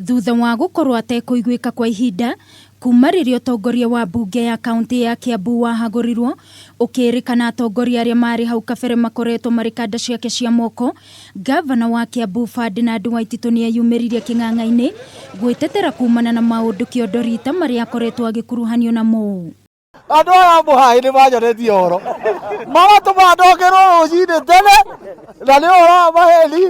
Thutha wa gũkorwo atekũiguĩka kwa ihinda kuma rĩrĩa ũtongoria wa mbunge ya kauntĩ ya Kiambu wahagũrirwo, ũkĩrĩkana atongoria arĩa marĩ hau kabere makoretwo marĩ kanda ciake cia moko, ngavana wa Kiambu Ferdinand Waititu nĩeyumĩririe kĩng'ang'a-inĩ gwĩtetera kumana na maũndũ kĩondo rita marĩa akoretwo agĩkuruhanio namo. Andũ aya a mũhaĩ nĩ manyonetie ũhoro, magatũma ndokerwo rũcinĩ tene, na nĩ ũhoro wa maheni.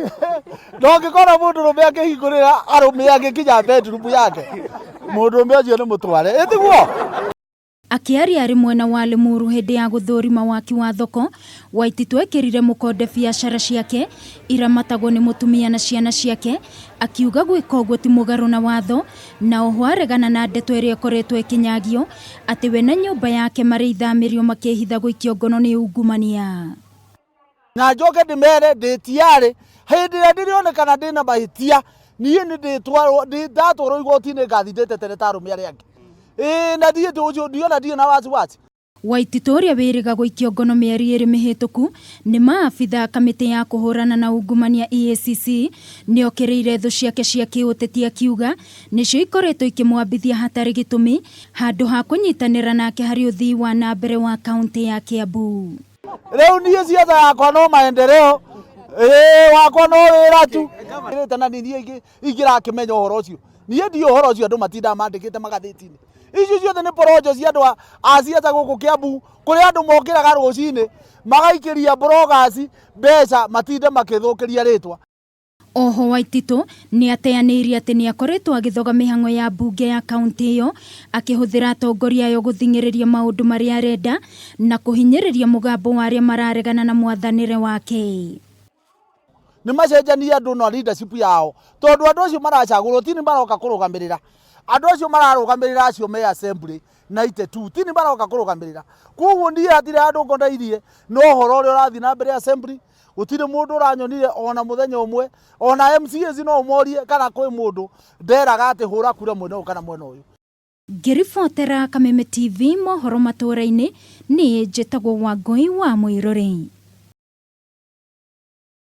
Na ũngĩkora mũndũrũme akĩhingũrĩra arũme angĩ nginya bedroom yake, mũndũrũme ũcio nĩ mũtware, ĩ tiguo? Akĩaria arĩ mwena wa Limuru hĩndĩ ya gũthũrima waki wa thoko, Waititu ekĩrire mũkonde biacara ciake iramatagwo nĩ mũtumia na ciana ciake, akiuga gwĩka ũguo ti mũgarũ na watho, na oho aregana na ndeto ĩrĩa ĩkoretwo ĩkĩnyagio atĩ we na nyũmba yake marĩ ithamĩrio makĩhitha gũikio ngono nĩ ungumania. Na njoke ndĩmere ndĩ tiarĩ hĩndĩ ĩrĩa ndĩrĩonekana ndĩna mahĩtia, niĩ nĩ ndĩtwarwo, ndatwarwo igoti-inĩ ngathiĩ ndĩtetere ta arũme arĩa angĩ. Ĩĩ na thiĩ ũcio ndiona ndirĩ na wasiwasi. Waititũ ũrĩa wĩrĩga gũikio ngono mĩeri ĩrĩ mĩhĩtũku nĩ maabitha a kamĩtĩ ya kũhũrana na ungumania EACC, nĩokĩrĩire thũ ciake cia kĩũteti akiuga nĩcio ikoretwo ikĩmwambithia hatarĩ gĩtũmi handũ ha kũnyitanĩra nake harĩ ũthii wa na mbere wa kauntĩ ya Kiambu. Rĩu niĩ ciaca yakwa no maendeleo, ĩĩ wakwa no wĩra tu. Na niĩ ingĩrakĩmenya ũhoro ũcio, niĩ ndiũĩ ũhoro ũcio andũ matindaga mandĩkĩte magathĩti-inĩ. Icio ciothe nĩ porojo cia andũ a ciaca gũkũ Kiambu, kũrĩa andũ mokĩraga rũcinĩ magaikĩria bloggers mbeca matinde makĩthũkĩria rĩtwa. Oho Waititũ nĩateanĩirie atĩ nĩakoretwo agĩthoga mĩhang'o ya mbunge ya kauntĩ ĩyo akĩhũthĩra atongoria ayo gũthing'ĩrĩria maũndũ marĩa arenda na kũhinyĩrĩria mũgambo wa arĩa mararegana na mwathanĩre wake. Nĩ macenjanie andũ na leadership yao, tondũ andũ acio maracagũrwo ti nĩ maroka kũrũgamĩrĩra andũ acio mararũgamĩrĩra acio me assembly 92 ti nĩ maroka kũrũgamĩrĩra. Koguo niĩ hatirĩ handũ ngonairie na ũhoro ũrĩa ũrathiĩ na mbere assembly, gũtirĩ mũndũ ũranyonire ona mũthenya ũmwe, ona MCAs no ũmorie kana kwĩ mũndũ nderaga atĩ hũra kura mwena ũyũ kana mwena ũyũ. Ngĩribotera Kameme TV mohoro matũra-inĩ, niĩ njĩtagwo Wangũi wa Mũirũrĩ.